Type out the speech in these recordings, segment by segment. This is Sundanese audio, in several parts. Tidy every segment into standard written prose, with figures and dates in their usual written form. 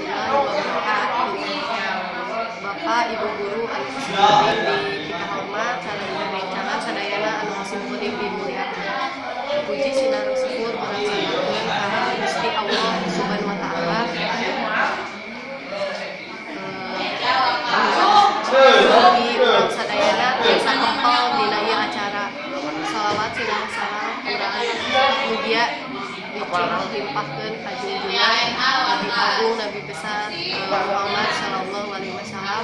Warahmatullahi wabarakatuh. Bapak, Ibu guru anu simkuring dipikahormat sareng rerencangan sadayana anu simkuring dimuliakeun. Puji sinareng syukur urang sanggakeun ka Gusti Allah Subhanahu wa Taala. Mugi urang sadayana tiasa kempel dina ieu acara. Salawat sinareng salam urang mugia dicurah limpahkeun ka junjungan Nabi Agung, Nabi besar Muhammad Sallallahu Alaihi Wasallam,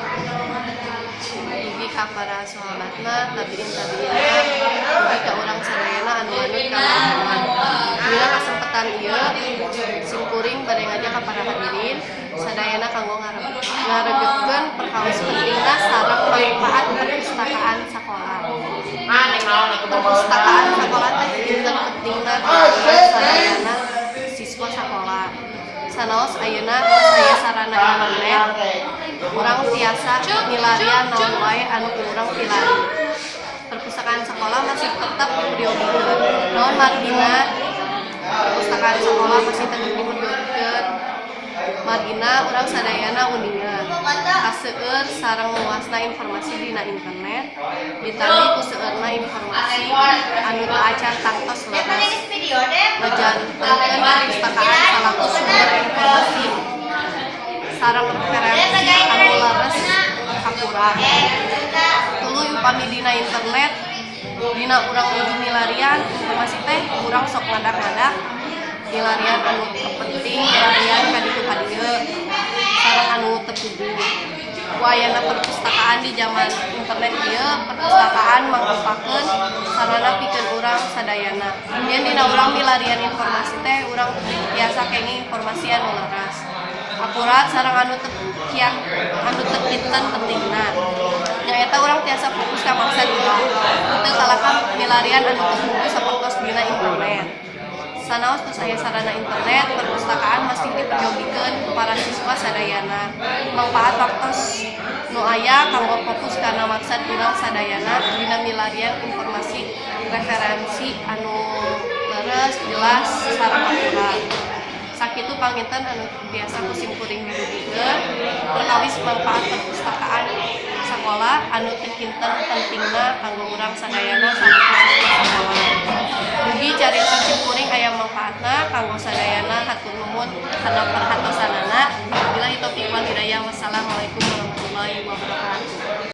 dugi ka para sahabatna, tabiin tabiina, dugi ka urang sadayana anu manut ka Muhammad. Dina kasempatan ieu simkuring bade ngajak ka para hadirin sadayana kanggo ngaregepkeun perkawis pentingna sareng manfaat perpustakaan sakola. Perpustakaan sakola teh kinten pentingna kanggo sadayana siswa sakola. Sanaos ayeuna tos aya sarana internet, urang tiasa milarian naon wae anu ku urang pilari. Perpustakaan sekolah masih tetap diperyogikeun. Naon margina perpustakaan sekolah masih tetap diperyogikeun? Margina urang sadayana uninga kaseueur sareng luasna informasi dina internet, ditambih ku seueurna informasi anu teu acan tangtos leres, ngajantenkeun perpustakaan salaku sumber informasi sareng referensi anu leres akurat. Tuluy upami dina internet, dina urang nuju milarian informasi teh, urang sok ngadak-ngadak milarian anu teu penting, milarian ka ditu ka dieu sareng anu teu puguh. Ku ayana perpustakaan di zaman internet ieu, perpustakaan mangrupakeun sarana pikeun urang sadayana. Yen dina urang milarian informasi teh, urang tiasa kenging informasi anu leres, akurat, sareng anu teu kian anu teu kinten pentingna. Nyaeta urang tiasa fokus ka maksad urang, teu kalahka milarian anu teu puguh sapertos dina internet. Sanaos tos aya sarana internet, perpustakaan masih diperyogikeun ku para siswa sadayana. Mangpaat waktos nu aya kanggo fokus kana maksad urang sadayana dina milarian informasi, referensi anu leres, jelas, sareng akurat. Sakitu panginten anu tiasa ku simkuring didugikeun perkawis manfaat perpustakaan sakola anu teu kinten pentingna kanggo urang sadayana salaku siswa sakola. Mugi cariosan simkuring aya mangfaatna kanggo sadayana. Hatur nuhun kana perhatosanana. Billahi taufik wal hidayah. Wassalamualaikum warahmatullahi wabarakatuh.